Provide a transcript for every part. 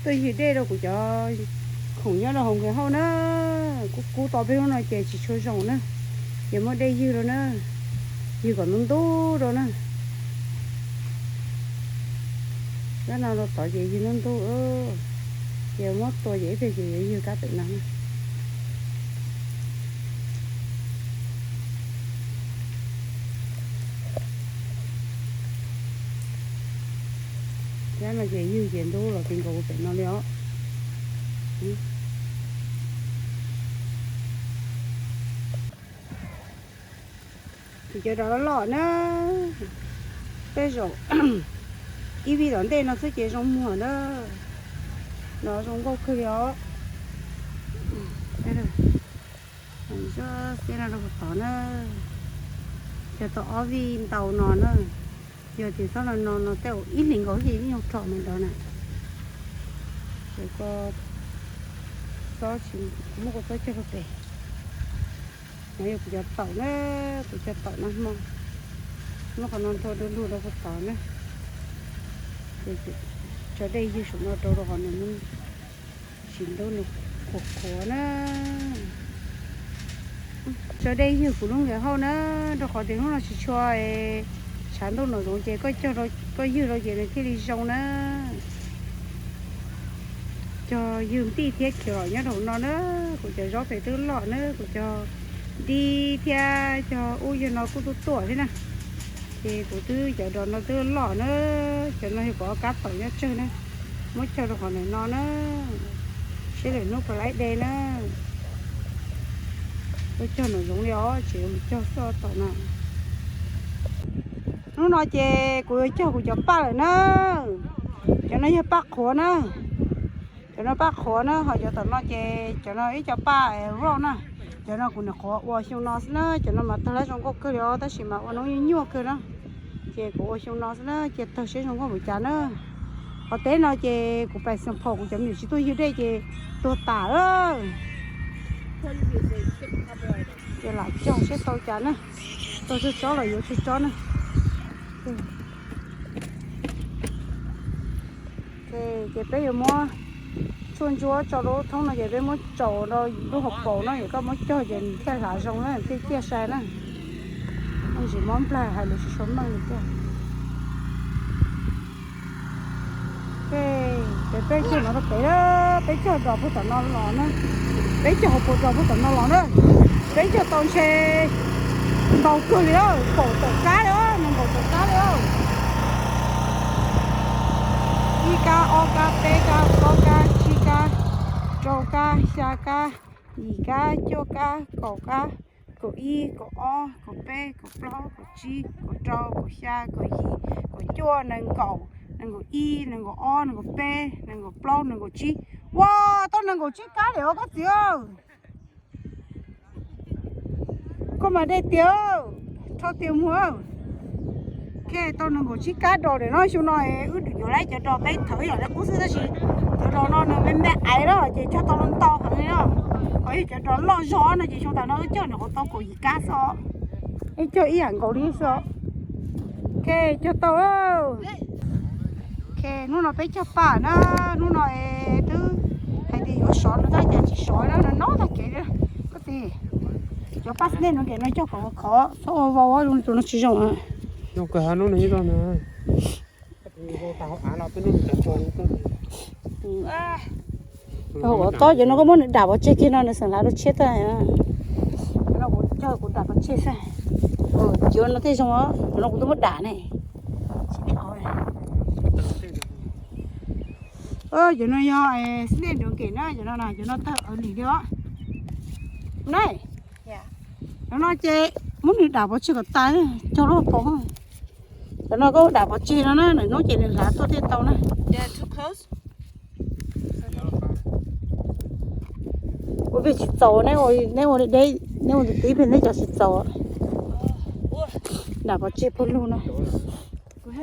Tuaj ywg dej rau kuv cov khoom nyob rau hauv nkawd hauj na. Kub kub tau peb hnub no ces tsis tshua zoo na, ces muab dej ywg rau na, ywg kom ntub ntub rau na. Kab no rau tod ces ywg ntub ntub, ces muab tua ces ib pliag ces yuav ywg kab pem no na. Kab no ces ywg ces ntub los ti nkaus pem no li os. Kuv cov dos loj loj na, tej zaum ib vij tom ntej no xwb ces zoo muag na, no zoo nkauj kawg li os. Xib no rau puag tod na, yog tau ob vij ntau no na, yog tias txhob no no no tej zaum ib hlis nkaus ces ib nyuag rho me ntawd na. Ces koj txhob tsis, kuv muab koj txhob cog rau pem. No yog kuv cov taum na, kuv cov taum nag hmo, muab qhov no nthua du lug rau puag tod na. Tso dej ywg saum no rau rau qhov nws, tsis ntub nws qhuav qhuav na. Tso dej ywg kuv lub nkawd hauj na, rau qhov tias hnub no tsis tshua tshav ntuj nram zoov ces koj cog, koj ywg rau ces nws thiaj li zoo na. Cog ywg ntij thiab khiav los nyob rau hauv no na. Kuv cov zaub pem twb loj na, kuv cog ntij thiab cog ub yog no kuj tuaj tuaj thiab na. Ces kuv twb cov dos no twb loj na, cov no yog kuv ob kab taum nyob tsawg na, muab cog rau qhov ntawm no na, seb lwm hnub puas laib de na. Tuaj cog nram zoov li os, tseem cog xwb taum na. Hnub no ces kuv yuav cog kuv cov paj lawm na. Cov no yog paj qhuav na, cov no paj qhuav na, ho cov tom no ces cov no ib co paj roj na. Cov no kuv nyuam qhuav ua xyoo no xwb na, cov no mas tawg lab zoo nkauj kawg li os, tab sis mas ua noob nyuaj nyuaj kawg na. Ces kuv ua xyoo no xwb na, cia tawg seb zoo nkauj npaum cas na. Qhov teb no ces kuv pais Xeev Phos kuv cov me nyuam tsis tuaj ywg dej ces tuag tas lawm. Ces lam cog seb tau cas na, tau tsawg tsob los yuav tsawg tsob na. Ces peb yuav muab tshuaj ntsuab tso rau lub thoob no ces peb muab tsaus rau lub hauv paus no, ces koj muab cog ces thiaj hlav zoo na, thiaj ciaj sai na. Ntsis mob nplag hais lus tsis tshua meej li tiag. Peb cog no rau pem na, peb cog dos puag tom no los na, peb cog hauv paus dos puag tom no los na. Peb cog tau ntshe ntau kawg li, kaum tawm kab li, nees nkaum tawm kab li. Ib kab, ob kab, peb kab, plaub kab, tsib kab, rau kab, xya kab, yim kab, cuaj kab, kaum kab, kaum ib, kaum ob, kaum peb, kaum plaub, kaum tsib, kaum rau, kaum xya, kaum yim, kaum cuaj, nees nkaum, nees nkaum ib, nees nkaum ob, nees nkaum peb, nees nkaum plaub, nees nkaum tsib. Ua, tau nees nkaum tsib kab li os koj txiv. Koj mas dej tiag, rho tiag muag. Tau nees nkaum tsib kab dos lawm no, xyoo no wb yuav laib cov dos peb thawv ib yam li qub xwb tab sis cov dos no nws me me aiv na ces cog tau ntau heev li na. Ho yog cov dos loj zog no ces xyoo tas no wb cog nws qhuav tau kaum yim kab xwb, wb cog ib yam nkaus li xwb. Cog tau. Hnub no peb cog paj na, hnub no twb hais tias yuav sov no tab cas tsis sov na, no no tag kev li. Koj txiv, cov paj xi nej no kev no cog kom khov, txhob ua vau, tus no tsis zoo. Ua tob cov no koj muab nws dam pov tseg kiag no nws xeem hlav rau tshiab tag. Cov no kuv cog kuv dam pov tseg xwb. Cov no thiaj zoo, cov no kuv twb muab dam ne. Cov no yog xi nej nrov nkem na, cov no na, cov no tawg early li os. Na, cov no ces muab nws dam pov tseg kom tas, cog lub hauv paus. Cov no koj dam pov tseg no na, nws hnub ces nws hlav tuaj thiaj tau na. Ua pheej tsis txaus, neb ua, neb ua deb, neb ua tiv ib pliag neb cov tsis txaus. Dam pov tseg pawg lug no.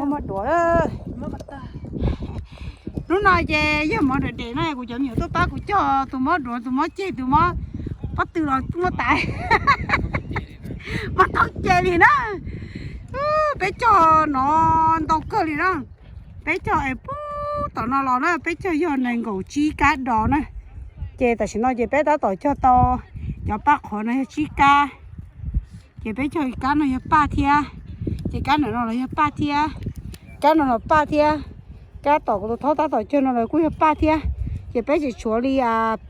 Mob duav. Hnub no ces yog mov dam dem no kuv cov me nyuam tuaj pab kuv cog, tus mob duav, tus mob ceg, tus mob pob tw los muab tas. Mob taub ceg li na. Peb cog no ntau kawg li na. Peb cog es pub Tom no los na peb cog yog nees nkaum tsib kab dos na. Ces tam sim no ces peb tab tom cog tau cov paj qhuav no yog tsib kab. Ces peb cog kab no yog paj thiab. Ces kab ntawm no los yog paj thiab. Kab no los paj thiab. Kab tom kuv tus thaub tab tom cog no los kuj yog paj thiab. Ces peb tseem tshuav li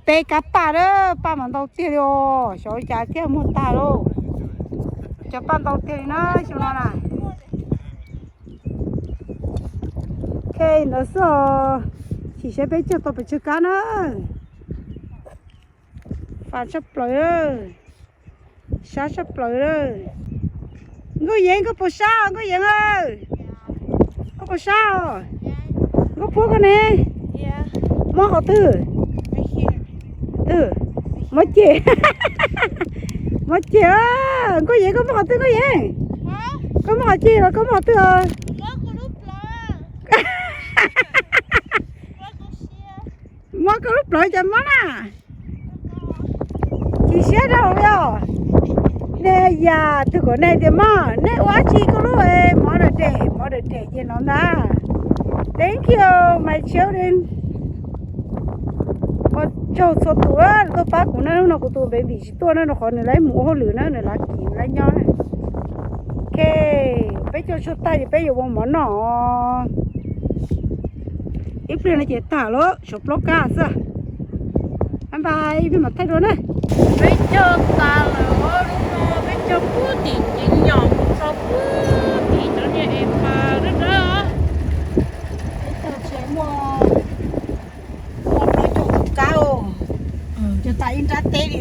peb kab paj na, paj mas ntau tiag li os, xyov ua cas thiaj muag tag lauj. Cov paj ntau tiag li na xyoo no na. Ok, ntawd xwb os. Chim saib peb cog tau pes tsawg kab na. Fas tshaj plaws, sab tshaj plaws. Nkauj Yeev, koj puas sab Nkauj Yeev? Koj puas sab os? Nkauj Puab koj ne? Mob qhov twg? Twg? Mob ceg. Mob ceg. Nkauj Yeev koj mob qhov twg Nkauj Yeev? Koj mob qhov ceg los koj mob qhov twg os? Mob koj lub plawv cas mob na? Chim siab rau os. Nej yam twg kom nej tias mob, nej ua dab tsi koj lub mov dam dem, mov dam dem ces no ntag. Thank you my children. Ua tsaug txhua tus tuaj pab kuv na, hnub no kuv tus baby tsis tuaj na rau qhov nws lawv mus ua hauj lwm na, nws lav kim lawv nyob na. Ok, peb cog tshuaj tag ces peb yuav ua mov noj. Ib pliag no ces tag lawm, tshuav plaub kab xwb. Bye bye, ib pliag mam thaij dua na. Peb cog tas lawm, lub no peb cog puag tim cev nyom mus txog puag tim cov niag es mas dawb dawb. Peb cog tsis muaj, muaj plaub caug tus kab, cog tas ib nrab teb li.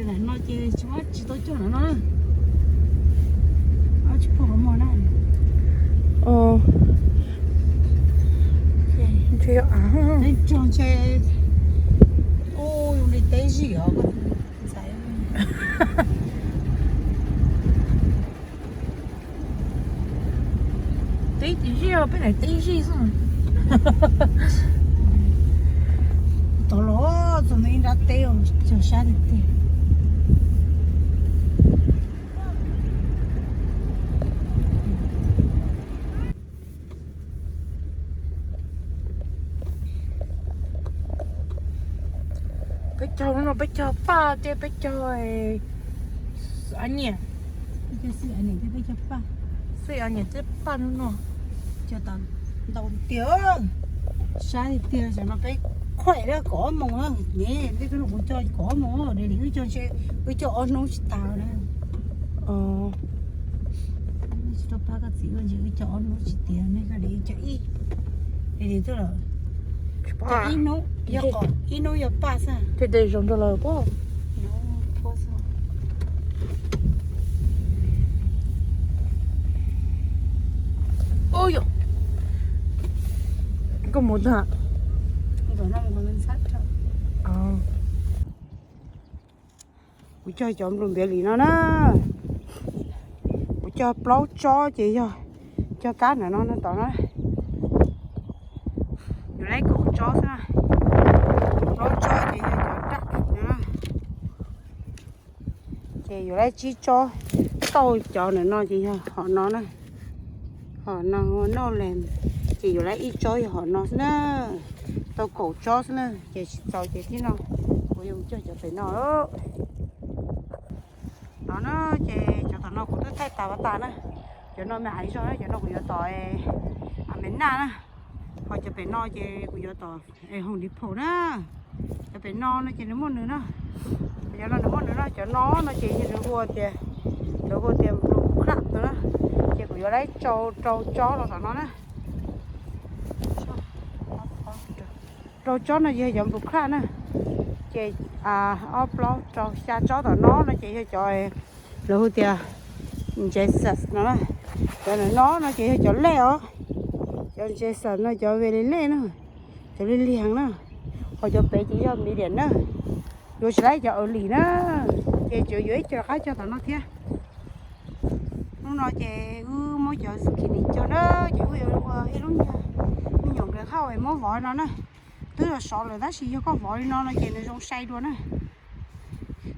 Lam no ces tsis muaj, tsis tau cog lam no na. Tsis pom qhov muag na. Teb tog ntshe, u, zoo li teb zij os. Teb zij, peb daim teb zij xwb. Tod los txog ntawm ib nrab teb, cog sab tiag tiag. Peb cog lub no peb cog paj ces peb cog a nyiam, xwb a nyiam thiab paj lub no. Cog tas ntau tiag, sab tiag tiag, tam no peb khuaim lawm kaum ob moos na, ne, nej twb no kuv cog kaum ob moos, daily wb cog ntshe wb cog ob hnub tsis tas na. Tsis tau pab koj txiv ua ntshe wb cog ob hnub tsis tiav, nej koj daily cog ib, daily twb lawm. Cog ib hnub, yog ib hnub yog paj xwb. Tej tes zoo rau lawm pob. Ub yom, koj mus tag. Kuv cog cov nploos npiav li no na. Kuv cog plaub tsob ces yog cog kab ntawm no no tom no. Yuav laib kaum tsob xwb na. Plaub tsob ces yog cov daj no. Ces yuav laib tsib tsob, tau cov ntawm no ces yog hom no na. Hom no ua noj les, ces yuav laib ib tsob yog hom no xwb na. Tau kaum tsob xwb na, ces tsis txaus ces tib no kuv yuav cog cov pem no. No na, ces cov tom no kuv twb thaij tas ua tas na. Cov no me aiv zog na, cov no kuv yuav tom a me naj na. Ho cov pem no ces kuv yuav tom Home Depot na. Cov pem no no ces nws muaj nws na. Cov no nws muaj nws na, cov no no ces nws hu tias, nws hu tias blue crab no na. Ces kuv yuav laib rau, rau tsob los tom no na. Rau tsob no yog cov blue crab na. Ces ob plaub rau xya tsob tom no no ces yog cov lawv hu tias Jesus no. Cov no no ces yog cov lej os. Cov Jesus no cov ve li lej na, cov li liag na. Ho cov pem ces yog medium na. Yuav tsis laib cov early na, ces tsuas yuav ib co rov qab cog tom no thiab. Hnub no ces wb muab cov zucchini cog na, ces wb yuav ua ib lub nyuag me nyuam nkawd hauj es muab vov no na. Twb los sov lawm tab sis yog koj vov li no no ces nws zoo sai dua na.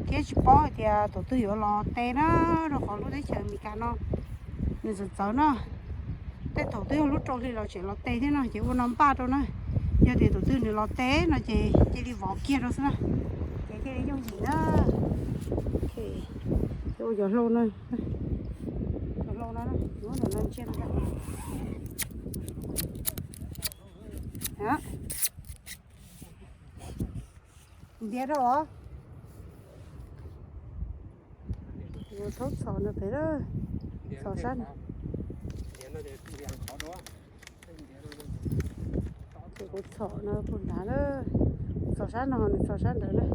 Thiab tsis paub hais tias tus twg yuav los teb na, rau qhov lub teb chaws Amelikas no nws txawv txawv na. Tej thaum twb yog lub rau hli los tseem los tes thiab no ces ua no npaj rau na. Yog tias tus twg nws los tes no ces cia li vov kiag rau xwb na, ces thiaj li yooj yim na. Ces ua cov hlau no, cov hlau no, muab ntawm no ntsia no. Ntiav rau os. Thaub txhom no pem, txhom sab no. Ces kuv txhom no puag nrad na, txhom sab no nws txhom sab ntawd na.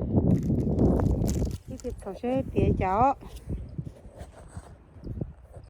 Ib pliag txhom seb tiav cas os.